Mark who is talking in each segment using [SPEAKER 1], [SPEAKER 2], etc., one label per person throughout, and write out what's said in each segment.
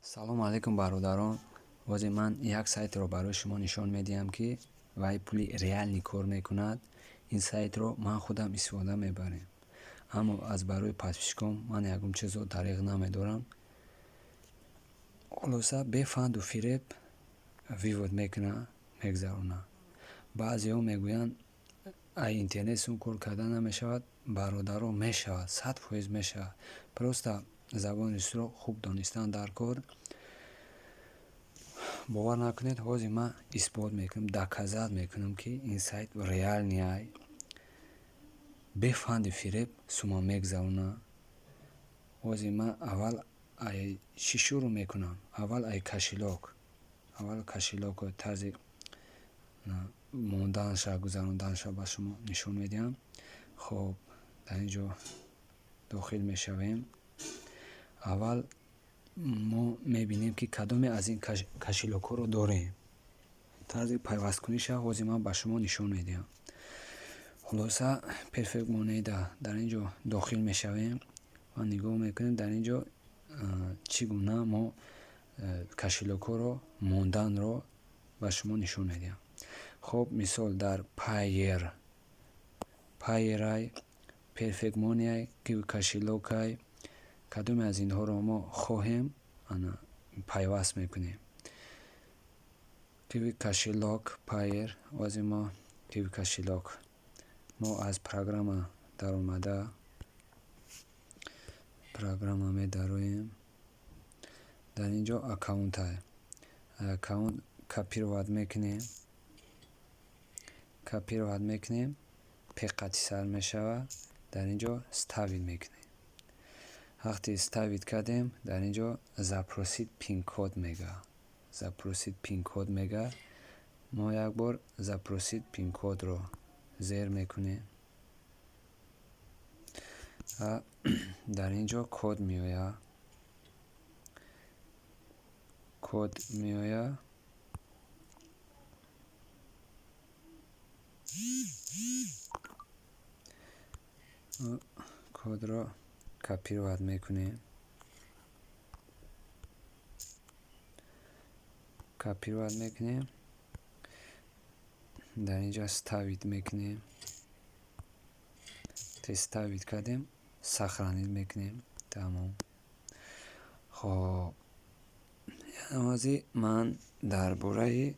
[SPEAKER 1] Салому алайкум, бародарон. Ҳозир ман як сайтро барои шумо нишон медиҳам, ки вай пули реальный кор мекунад. Ин сайтро ман худам истифода мебарем, аммо аз барои подписчиком ман ягон чизро дариғ намедорам. Хулоса, бефанду фиреб вывод мекуна, мегзарона. Баъзеҳо мегӯянд, ай интернет сум кор карда намешавад. Бародаро, мешавад, 100% мешавад. Просто забони русиро хуб донистан дар кор. Бовар накунед, ҳозир ман исбот мекунам, доказать мекунам, ки ин сайт реальный ай, бефанди фиреб сума мегзарона. Ҳозир ман аввал ай чӣ шурӯъ мекунам? Аввал ай кошелёк. Аввал кошелёк тарзи монданша, гузаронданша ба шумо нишон медиҳам. Хоб, дар ин ҷо дохил мешавем. Аввал мо мебинем, ки кадоме аз ин кошелёкҳоро дорем. Тарзи пайвасткуниша ҳозир ман ба шумо нишон медиҳам. Хулоса, Perfect Money да дар ин ҷо дохил мешавем ва нигоҳ мекунем, дар ин ҷо чӣ гуна мо кошелёкҳоро монданро ба шумо нишон медиҳам. Хоб, мисол, дар Payeer, Payeer, Perfect Money, Qiwi кошелёк, кадоме аз инҳоро мо хоҳем, ана пайваст мекунем. Qiwi кошелёк, Payeer. Ҳозир мо Qiwi кошелёк, мо аз программа даромада, программа медароем. Дар ин ҷо аккаунтай, аккаунт копировать мекунем, копировать мекунем, пеқати сар мешавад. Дар ин ҷо вставить мекунем. Вақте вставить кардем, дар ин ҷо «запросить пин-код» мега, «запросить пин-код» мега. Мо як бор «запросить пин-код»ро зер мекунем ва дар ин ҷо код меояд, код меояд. Кодро копировать мекунем, копировать мекунем, дар ин ҷо вставить мекунем. Вставить кардем, сохранить мекунем, тамом. Хоб, ҳозир ман дар бораи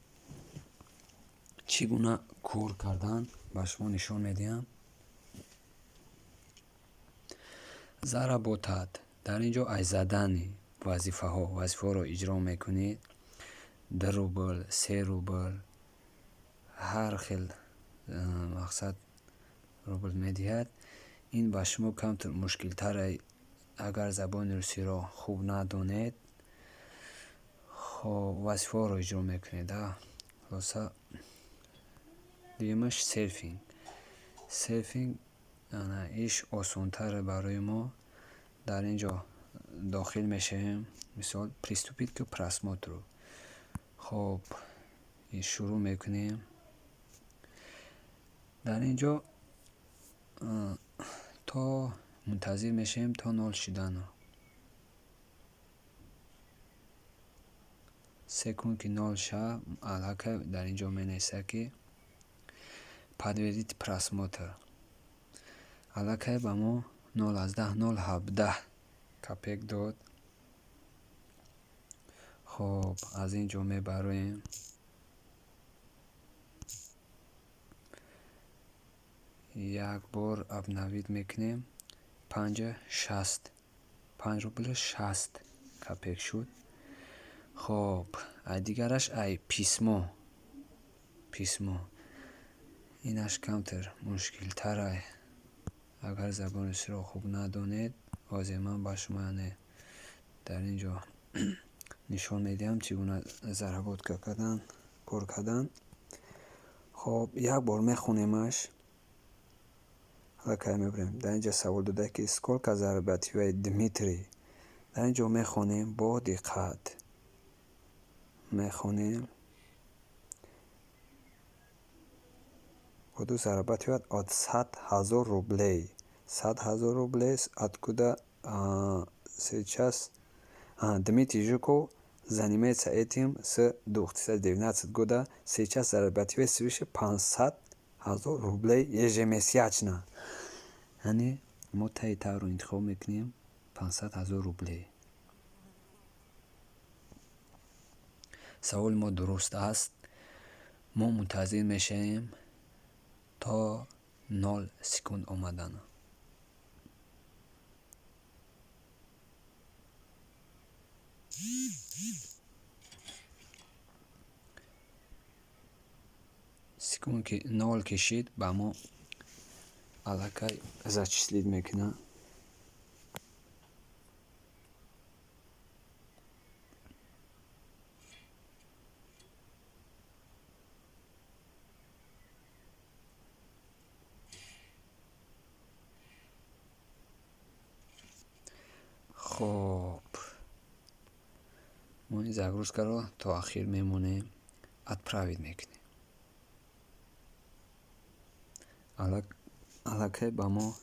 [SPEAKER 1] чӣ гуна кор кардан ба шумо нишон медиҳам. Заработать дар ин ҷо аз задани вазифаҳо, вазифаҳоро иҷро мекунед, 2 рубл, 3 рубл, ҳар хел мақсад рубл медиҳад. Ин ба шумо камтар мушкилтар, агар забони русиро хуб надонед. Хоб, вазифаҳоро иҷро мекунед. Хулоса, дуюмаш серфинг. Серфинг иш осонтаре барои мо. Дар ин ҷо дохил мешавем, мисол, «приступить к просмотру». Хоб, шурӯъ мекунем. Дар ин ҷо то мунтазир мешавем то нол шудану секунд ки нол шавад, аллакай дар ин ҷо менависад, ки «подтвердить просмотр». Аллакай ба мо 0,017 копеек дод. Хоб, аз ин ҷо мебароем. Як бор обновить мекунем, панҷа шаст, 5 рубли 60 копеек шуд. Хоб, ай дигараш ай письмо. Письмо инаш камтар мушкилтар, ай агар забони русиро хуб надонед. Ҳозир ман ба шумо, яъне, дар ин ҷо нишон медиҳам, чӣ гуна заработка кардан, кор кардан. Хоб, як бор мехонемаш, аллакай мебарем. Дар ин ҷо савол дода, ки «сколько зарабатывает Дмитрий?». Дар ин ҷо мехонем, бо диққат мехонем. Буду зарабатывать от 100 000 рублей. 100 000 рублей откуда сейчас Дмитрий Жуков. Занимается этим с 2019 года, сейчас зарабатывает свыше 500 000 рублей ежемесячно. Яъне мо таи таврро интихоб мекунем, 500 000 рублей. Саволи мо дуруст аст. Мо мунтазир мешавем то 0 секунд омадана. Секунд ки нол кишид, ба мо аллакай зачислить мекунад. Хоб, мо ин загрузкаро то ахир мемонем, отправить мекунем. Аллакай ба мо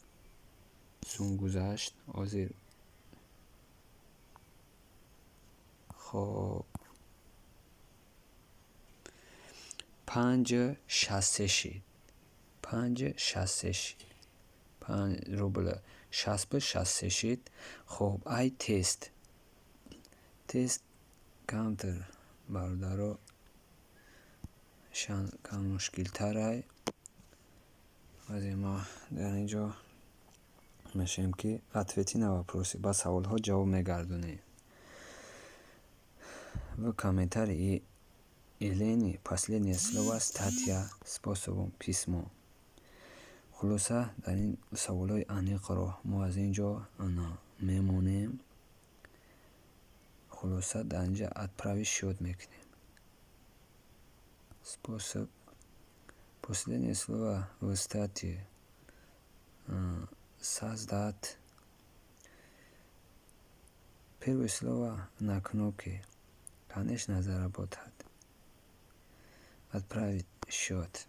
[SPEAKER 1] сум гузашт ҳозир. Хоб, 5,63 шид, 5,63 шид, 5 рубл 60 63 шид. Хоб, ай тест камтар, бародаро, кам мушкилтарай. Ҳозир мо дар ин ҷо мешавем, ки ответы на вопросы, ба саволҳо ҷавоб мегардонем. В комментарии Елены последнее слово статья способом письмо. Хулоса, дар ин саволҳои аниқро мо аз ин ҷо мемонем. Хулоса, дар ин ҷо отправить счет мекунем. Способ последнее слово в статье создать, первое слово на кнопке, конечно, заработать, отправить счет.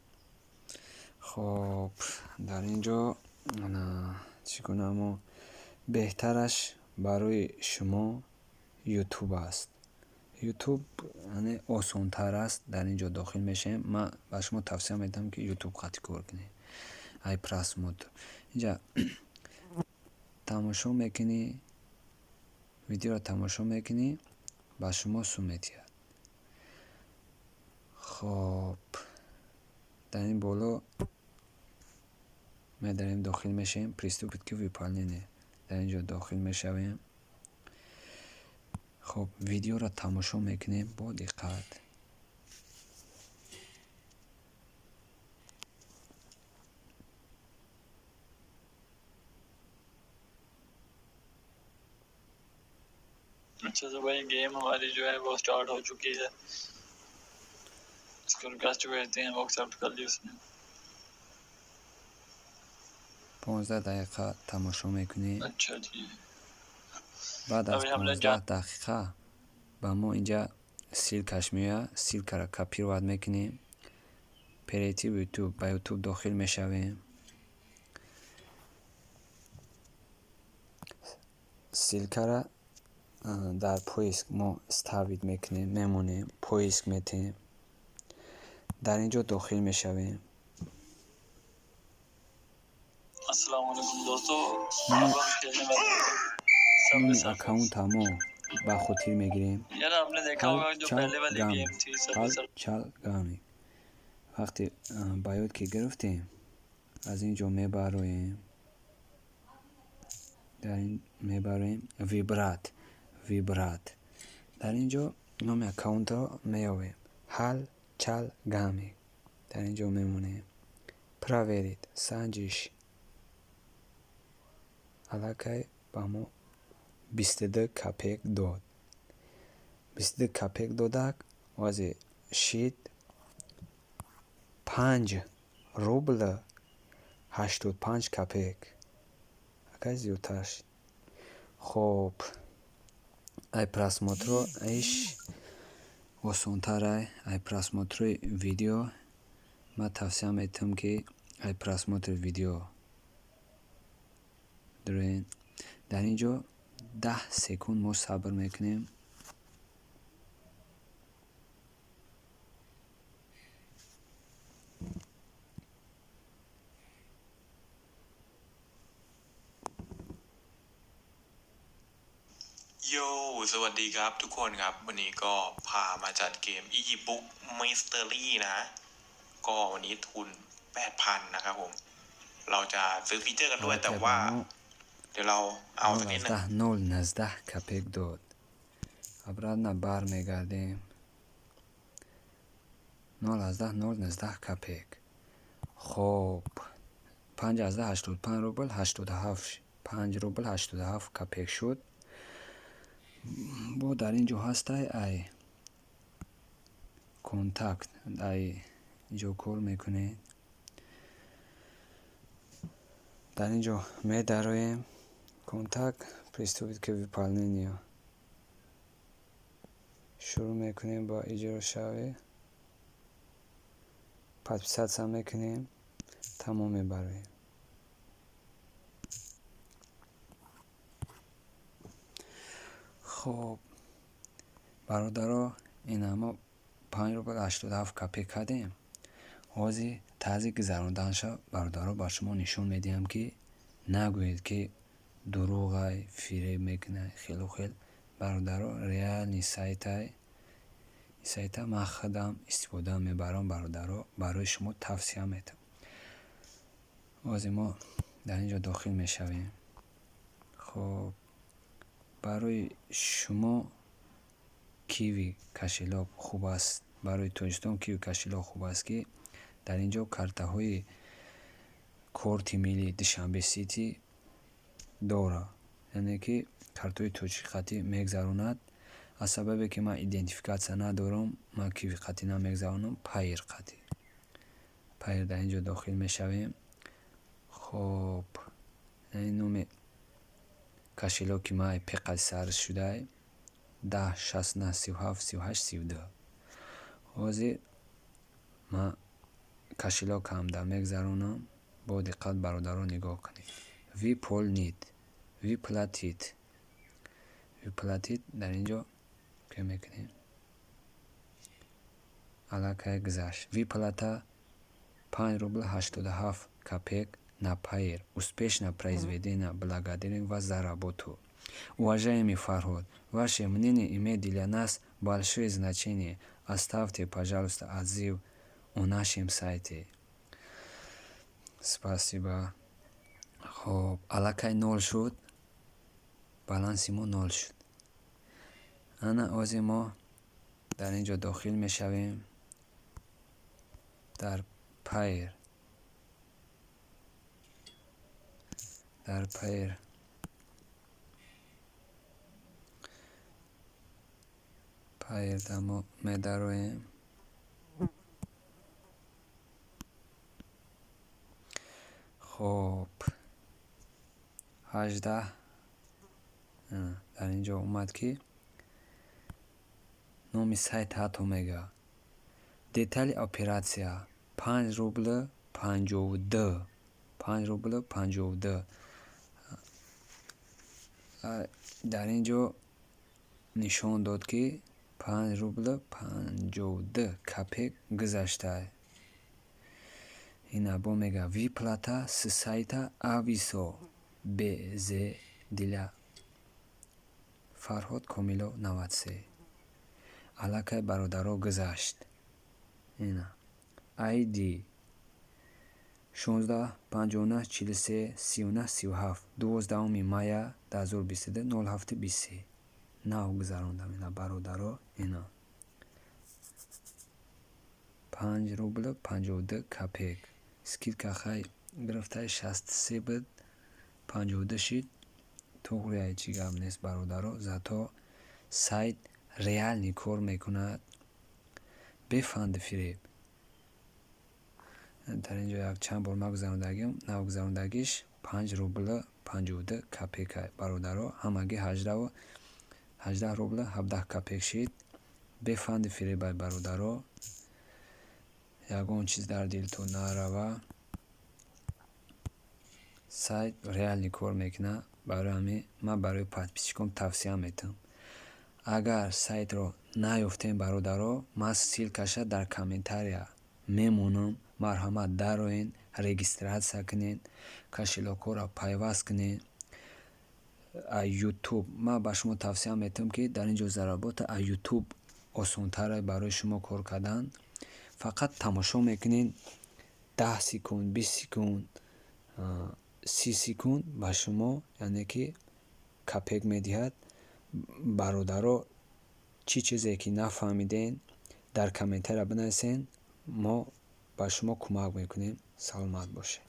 [SPEAKER 1] Хоб, дар ин ҷо чӣ гуна мо беҳтараш барои шумо Ютуб аст. Ютуб яъне осонтар аст. Дар ин ҷо дохил мешавем. Ман ба шумо тавсия медиҳам, ки Ютуб қатъи кор кунед. Ай просмотр инҷа тамошо мекунӣ, видеоро тамошо мекунӣ, ба шумо сум медиҳад. Хоб, дар ин боло медарем, дохил мешавем, приступить к выполнению, дар ин ҷо дохил мешавем. Хоб, видеоро тамошо мекунем бо диққат.
[SPEAKER 2] अच्छा, तो भाई, गेम हमारी जो है वो स्टार्ट हो चुकी है। इसको रिक्वेस्ट भेजते हैं, वो एक्सेप्ट कर ली उसने।
[SPEAKER 1] 15 дақиқа тамошо мекунем.
[SPEAKER 2] अच्छा जी।
[SPEAKER 1] Баъд аз
[SPEAKER 2] अभी हमने
[SPEAKER 1] 15 дақиқа ба мо инҷа ссылкаш меояд. Ссылкаро копировать мекунем, перейти в Ютуб, ба Ютуб дохил мешавем. Ссылкара дар поиск мо ставить мекунем, мемонем, поиск метиҳем, дар ин ҷо дохил мешавем.
[SPEAKER 2] अस्सलाम वालेकुम दोस्तों, अब हम खेलने वाले हैं
[SPEAKER 1] Номи аккаунта мо ба хотир мегирем.
[SPEAKER 2] यार, आपने देखा होगा जो पहले वाली गेम थी सबवे
[SPEAKER 1] Чал гамик. Вақте ба ёд ки гирифтем, аз ин ҷо мебароем, дар ин мебароем, выбрать, выбрать, дар ин ҷо номи аккаунтро меёбем, Ҳал Чал Гамик, дар ин ҷо мемонем, проверить, санҷиш. Аллакай ба мо 22 копеек дод. 22 копеек додак, ози шид 5 рубл 85 копеек, акай зиёдтар шид. Хоб, ай просмотро иш осонтарай. Ай просмотрои видео ман тавсия метиҳам, ки ай просмотри видео дароен. Дар ин ҷо 10 секунд мо сабр мекунем.
[SPEAKER 3] โย สวัสดีครับทุกคนครับ วันนี้ก็พามาจัดเกม Egypt Book Mystery นะ ก็วันนี้ทุน 8,000 นะครับผม เราจะซื้อฟีเจอร์กันด้วย แต่ว่า เดี๋ยวเราเอาสักนิดหนึ่ง
[SPEAKER 1] 0,19 копеек дод. Обратно бармегардем. 0,019 копеек. Хоб, 5,85 рубл 87, 5 рубл 87 копеек шуд. Бо дар ин ҷо ҳастай ай контакт, ай инҷо кор мекунед. Дар ин ҷо медароем, контакт, приступить к выполнению. Шурӯъ мекунем ба иҷрошавӣ, подписаться мекунем, тамом, мебароем. Хоб, бародаро, ина мо 5 рубл 87 копеек кардем. Ҳозир тарзи гузаронданша, бародаро, ба шумо нишон медиҳам, ки нагӯед, ки дурӯғай, фиреб мекунад, хелу хел. Бародаро, реальный сайтай. Сайта ман худам истифода мебарам, бародаро, барои шумо тавсия метавам. Ҳозир мо дар ин ҷо дохил мешавем. Хоб, барои шумо Киви кошелёк хуб аст. Барои Тоҷикистон Киви кошелёк хуб аст, ки дар ин ҷо картаҳои корти миллии Душанбе Сити дорад, яъне ки картҳои тоҷикӣ қатъӣ мегзаронад. Аз сабабе ки ман идентификатсия надорам, ман Киви қатъӣ намегзаронам, Пайер қатъӣ. Пайер дар ин ҷо дохил мешавем. Хоб, ин номи кошелёки ман пеқади сар шудай: 1069373832. Ҳозир ман кошелёкамда мегзаронам. Бо диққат, бародаро, нигоҳ кунед. Выполнить, выплатить, выплатить. Дар ин ҷо ки мекунем, аллакай гузашт. Выплата 5 рубл 87 копеек на Пайер успешно произведена. Благодарим вас за работу. Уважаемый Фарҳод, ваше мнение имеет для нас большое значение. Оставьте, пожалуйста, отзыв о нашем сайте. Спасибо. Хоб, аллакай нол шуд, баланси мо нол шуд. Ана ҳозир мо дар ин ҷо дохил мешавем дар Пайер. Дар Пайерда мо медароем. Хоб, 18 дар ин ҷо омад, ки номи сайт ҳатто мега. Детали операция: 5 рубл 52, 5 рубл 52. Дар ин ҷо нишон дод, ки 5 рубл 52 копеек гузаштаа. Ина бо мега: выплата с сайта Ависо бз для Фарҳод Комилов 93. Аллакай, бародаро, гузашт. Ина ID: 1659433937, 12-уми мая 2022, 07:23. Нав гузарондам. Ина, бародаро, ина 5 рубл 52 копеек. Скидка хай гирифтаи, 63 буд, 52 шид. Туғри, чӣ гап нест, бародаро. Зато сайт реальный кор мекунад, бефанду фиреб. Дар ин ҷо якчанд бор ман гузарондагим. Нав гузарондагиш 5 рубл 52 копейка, бародаро, ҳамагӣ 18 рубл 17 копеек шид. Бефанду фиребай, бародаро, ягон чиз дар дилтон нарава. Сайт реальный кор мекунад. Барои ҳамин ман барои подписчиком тавсия метиҳам. Агар сайтро наёфтем, бародаро, ман ссылкаша дар комментария мемонам. Марҳамат, дароен, регистрация кунед, кошелёкҳоро пайваст кунед. Ютуб. Ман ба шумо тавсия метиҳам, ки дар ин ҷо заработать а Ютуб осонтаре барои шумо кор кардан. Фақат тамошо мекунед 10 секунд, 20 секунд, 30 секунд, ба шумо, яъне ки, копейк медиҳад. Бародаро, чӣ чизе ки нафаҳмидем, дар комментария бинависед, мо ба шумо кӯмак мекунем. Саломат бошед.